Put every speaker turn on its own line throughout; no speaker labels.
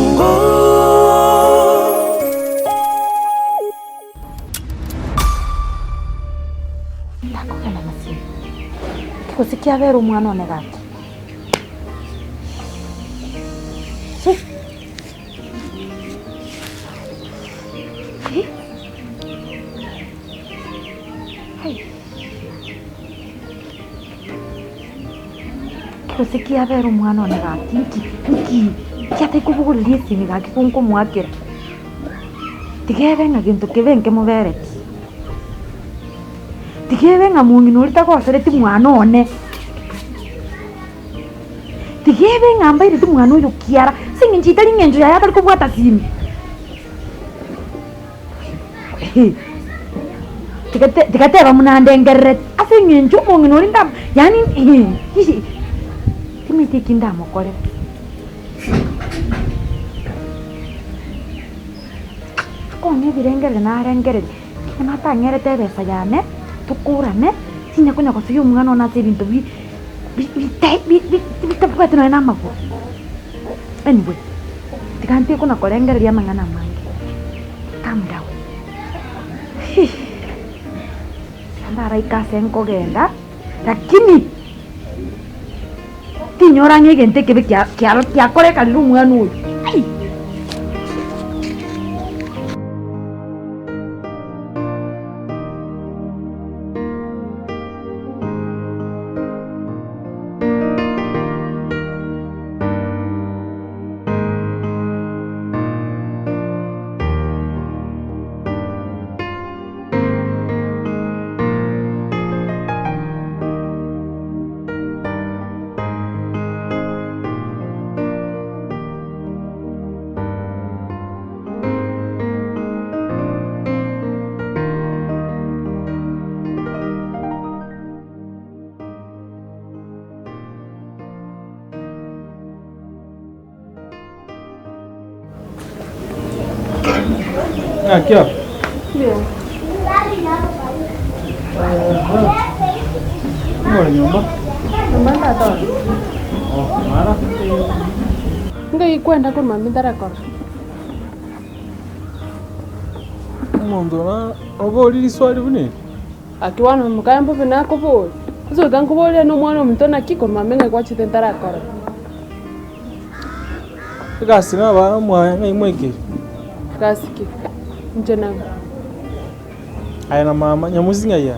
Bosongo.
Ndakogenda na simu. Gose kiabera omwana one gaki. Chi. Hi. Hai. Gose kiabera omwana one gaki nki nki kiatari kobogoreria esimi gaki konkomoakera. Tiga ebe ng'a gento kebe nkemobereti. Tiga ebe ng'a mong'ina oria tagosereti mwana one. Tiga ebe ng'a mbaireti mwana oyo kiara, ase eng'encho etari eng'encho yaye atari kobwata simi. Tiga te tiga teba buna ndengerereti, ase eng'encho omong'ina oria ndam yaani timanyeti eki ndamokorere. Akong'a ebirengererio narengereria, ekero natang'erete ebesa yane, tokorane, tinya konya gosoyia omwana one ase ebinto bi bitabwati nonya na amagoro. Anyway, tiga ntige kona korengereria amang'ana amange, calm down, tiga ndaraike ase nkogenda, lakini Tinyora ng'a egento ekebe kiakorekanire omwana oyo. Ai!
Ng'aki aba? Ng'ore nyomba? Oh, mara.
Ngai kwenda korwa mambia ntarakora.
Omonto na oborie riswali buna eri?
Aki bono mokaye mbobe nakoboria, ase goika nkoborie na omwana ominto naki korwa mambia ng'ai gwachete ntarakora.
Egasi na abana mwaye ng'ai mwaikeire?
Gasi ki? Inche nabo.
Aye na mama, nyamusi ng'ai aye?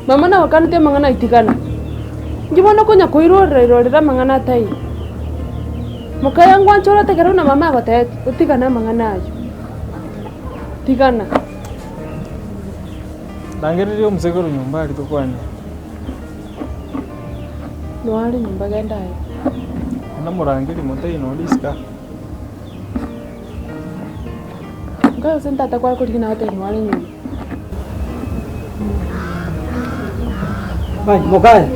Mama nagokaneti amang'ana ayio tigana. Inki bono okonya koirorera irorera amang'ana ataiyo? Mokaye ngwanche orotegere buna mama agotebetie, otigane amang'ana ayio. Tigana.
Rangereria omoseke ore nyomba aria tokwanie.
Noare nyomba genda aye.
Namorangerie motebie nonde isiko aa.
Nkaye gose ntata kware korigia nagotebia noare nyomba.
Bai mokaye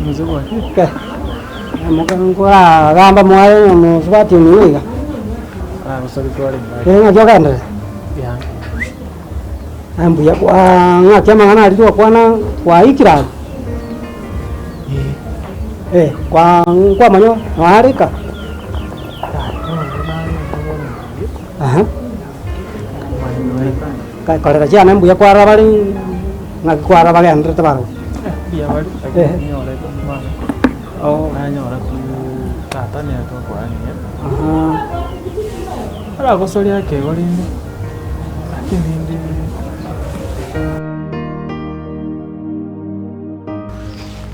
Mose bwakire.
ke nkoragamba mwaye mosubati omino iga,
Ah, gosori twarenge ake.
eh ng'aki ogenderere?
Buya.
Aye mbuya kwaa ng'aki amang'ana aria twakwana kwaikire abwo? Eh, kwaa nkwamanya noarika? Aha, korera chiane mbuya kwarora bare ng'aki kwarora bagenderete barobwo.
Mbuya bare, lakini nyorete omwana, nanyora tu tata nere tokwanire. Aragosoria ekeegwa rende, lakini rende.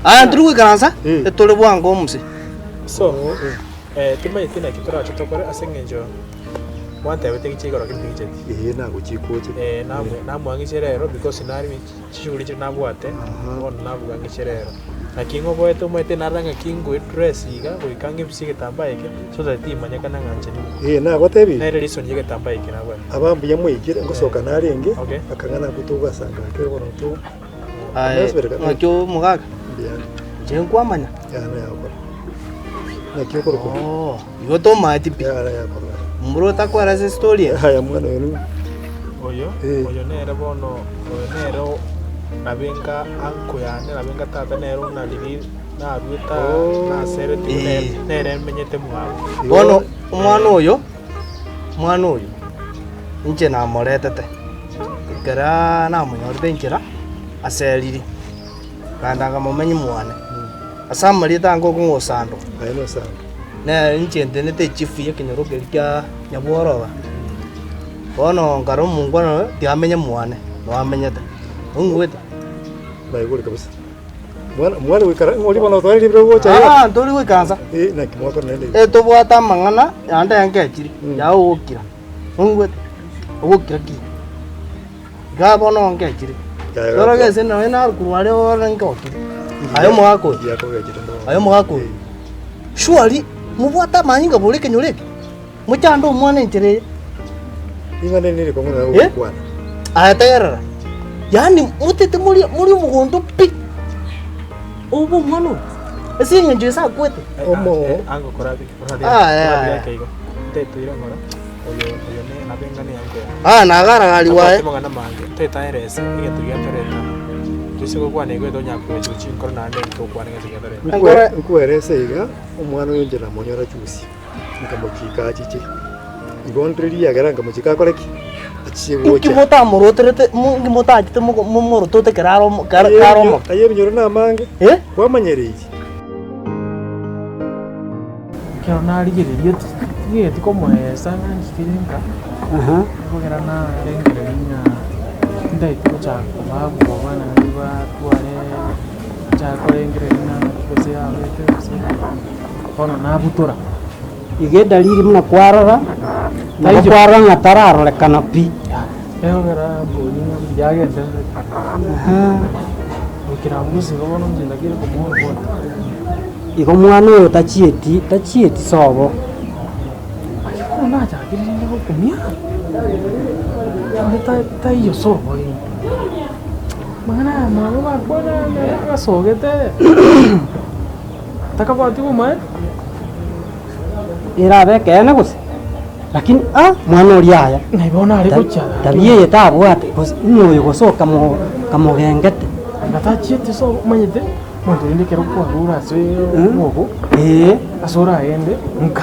Aya ntiri goikaransa, etore bwango omuse.
So, timanyeti naki torache tokore ase eng'encho mwantebete gichia igoro lakini ting'icheti.
Ee nagochikoche.
Namwang'iche rero because nari chishughuli chiria nabwate, bono nabuga ng'iche rero. Naki ng'oboete omanyete nare ng'aki ngoe dress iga goika ng'ebise egetambaa eke so that timanyekana ng'a inche nigo.
Ee nagotebirie.
Nere reason ya egetambaa eke nabwate.
Aba mbuya mwaikire, ngosoka narenge,
Okay.
akang'ana abwo togasanga ake bono to
Aye, ng'aki omogaka,
mbuya
inche nkwamanya.
yana yakora. Naki okorokwa?
Oo, igo tomaeti pi.
Yana yakora.
Mbura otakwera ase estory eye.
Aya mwana oyo nigo.
Oyo,
Eh.
oyo nere bono, oyo nere nabe nka uncle yane, nabe nka tata nere onaririe. Naruete
Oh.
naseretigwe
Eh.
nere menyete mwabo.
Bono omwana oyo, omwana oyo, inche namoretete, ekera namonyorete enchera, aseriri, naende nkamomenyi mwane, ase amarieta ange okong'osandwa,
Aye nosandwa.
nere inche ntenete echifu ya ekenyoro keria kia Nyabworoba. Bono nkare omongwana oyo, tiga mwane, noo amenyete, ong'igwete?
Naigure kabisa. Mwana mwana goikara ng'a oria bono otware ribero gocha iga.
Aa ntori goikaransa.
Eh, naki mwakora naende igo.
Eh, tobwate amang'ana naende enkechiri
Mm.
yao ogokira, ong'igwete? Ogokira ki? Igaa bono nkechire.
Yaya
Rora
gakwa.
gese nonya nare korwa aria bono nkokire. Aye omogaka oyo,
Ngiya kogechire mono.
aye omogaka oyo, surely mobwate amanyinga bore ekenyoro eke? Mochande omwana enchera eye.
Ring'ana eri nerikong'u naye
Eh?
ogokwana.
Aya tegerera, yaani motete morie morie omogondo pi, obe omwana oyo, ase eng'encho ase akwete.
Omo-
Ango korabi korabi
Ah, eh,
korabi
eh.
ake igo. Tetoire ng'ora oyo oyo ne abeng'ane yango ya.
Ah, nagaragariwa aye.
Tabwati mang'ana mange tetaerese egento giatoreta. Toise gokwana igo etonya koecha chinkoro naende ntokwane egento giatoreta.
Enkore-
Nkuerese iga, omwana oyo inche namonyora juzi. Nkamochika achiche. Igo ndire riagera nkamochika akore ki? Achiche
Inki
gocha.
motamoroterete mo inki motachete mogo momorotote ekero are omo kare kare omoke?
Aye ebinyoro namange,
Eh?
kwamanyereirie.
Ekero narigereria tigeti komoesa ng'a nchikere nka, ekogera narengereria ng'a tintageti gochaka kobaa bwoba naende batware nchake korengereria ng'a naki gose yabete gose. Bono nabutora.
Iga edalili buna kwarora, nabo
Taiyo.
kwarora ng'a tararorekana pi.
Ekogera mbori ng'a mbuya agendererete. Goikera abwo gose igo bono inche ndakire komoa oroboti.
Igo omwana oyo tachieti, tachieti sobo.
Aye bono nachakire rende gokumia, onde taiyo sobo rende. Amang'ana aya mama bakwana agasogete. Takabwati obomaene.
Erabe ekeene gose? Lakini ah, mwana oria aya.
Naye bono are gochia gaki.
Tabia eye tabwate gose ng'a oyo gose okamo okamogengete.
Anga tachieti ase omanyete, omonto rende ekero kwarure ase obo,
Ee.
ase oragende nka.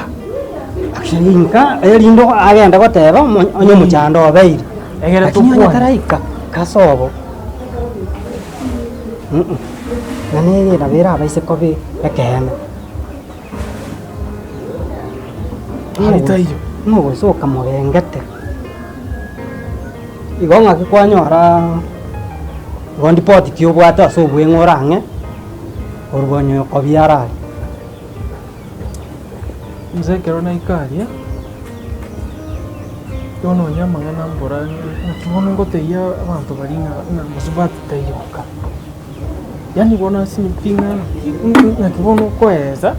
Actually nka erinde agende goteba omo onye omochando obeire.
Egere
Lakini onye
tokwane.
taraika kasobo. Na nere nabo erabaise koba ekeene.
Aria taiyo.
Ng'a gose okamogengete. Igo ng'aki kwanyora igo ndipoti ki obwate ase obweng'e ore ang'e, korwa onye okobiara aria.
Inche ekero naika aria, bono nonya amang'ana mbora naki bono ngotebia abanto baria ng'a ng'a mosubati taiyo nka. Yaani bono ase pi ng'a naki bono okoeresa,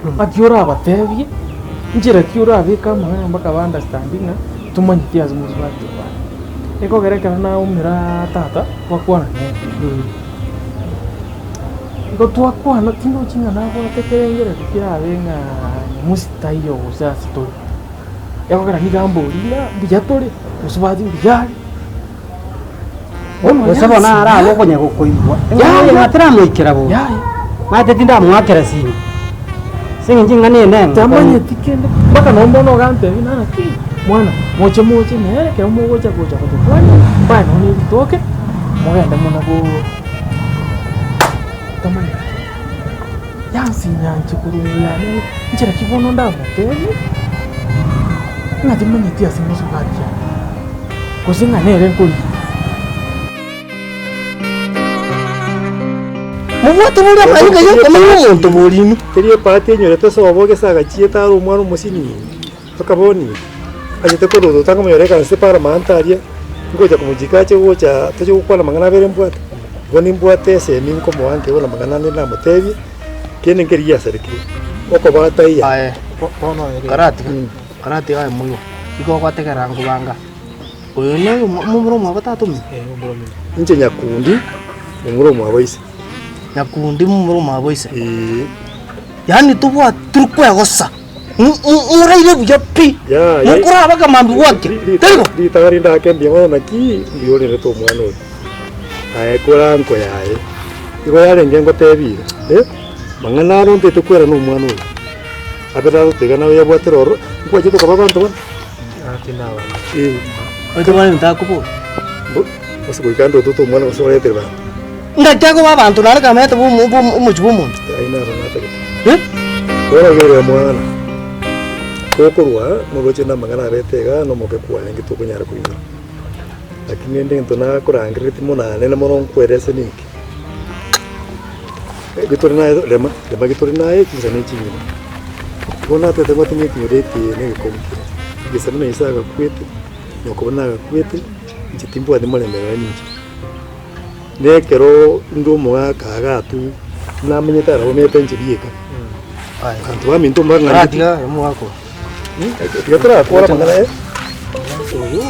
ng'aki orabatebie, nchera ki orabeke amang'ana mpaka ba understand ng'a tomanyeti ase mosubati obo are. Ekogera ekero naumera tata, twakwana nere. Igo twakwana tindochi ng'a nabwate ekerengererio kerabe ng'a nyamusi taiyo gose ase tore. Ekogera nigo ambori ng'a mbuya tore, gose bati mbuya are. Bono
Gose bono arabe okonya gokoigwa,
Yaya.
ng'a ng'a tiramoikera bobe.
Yaya.
Maete tindamoakera simu, ase eng'encho eng'ana eye neng'o.
Tamanyeti kende, mpaka nonye bono ogantebia ng'a naki, mwana, moche moche nere ekero mogocha gocha gotokwania, mbae nonye na eritoke, mogende mono goo. Tamanyeti kende. Yansinyanche korwa ime yane, nchera ki bono ndamotebie, ng'a timanyeti ase mosubati are, gose ng'a nere nkorigia.
Mobwate boria amanyinga y'okomenya omonto bori inwe.
Teri ebahati enyorete sobo gese agachiete are omwana omosinini, akaboni, achete korwa ototanga omonyore ekansa eparamanta aria, ngocha komochika ache gocha toche gokwana amang'ana abere mbwate. Igo nimbwate esemi nkomoa nkegwa na amang'ana ande namotebie, kende nkeri giasarekire, okoba taiyo.
Aye, karatiga, karatiga aye moigo, igo ogotegerera nkobanga. Oyo noyo momura omwabo tata omino?
Inche nyakundi, momura omwabo ise.
Nyakundi momura omwabo ise.
Eeh.
Yaani tobwati tori kwegosa, moraire buya pi,
Yaya.
mokoraba akamambia gwakia, tari bo?
Ritang'ani rindake mbuya mono naki mbuya orerete omwana oyo. Aye kora nko yaye, igo yarenge ngotebie iga, eh. Mang'ana aro ntaete kwera na omwana oyo, abere agotiga naye oyabwatera ororo, nkwachete koba abanto bande? Eh.
Oito bono ebinto akobora.
Mbo, ase goika ande otote omwana gose oretere banto.
Ngaki akoba abanto naende kamanyete bo omo bo omochie bwa omonto.
Ayio naro natagete.
Eh?
Bono iga omwana, gokorwa noroche namang'ana abete igaa na omoke kwarenge tokonyara koinyora. Lakini rende egento nakorangereretie mono anene mono nkwerese ninki, eki tore naye rema, rema ki tore naye chinsa ne chingima. Bono natete ng'a ng'a ekenyoro eke na egekomu kere, egesani na inse agakwete, nyoko buna agakwete, inche timbwati morembe nonya ninche. Na ekero inde omogaka iga atwo, namenyete aroro omanyete inche bieka, abanto baminto mbang'aneti.
Oratiga omogaka oyo.
Tiga torakore amang'ana eh.
Oyo.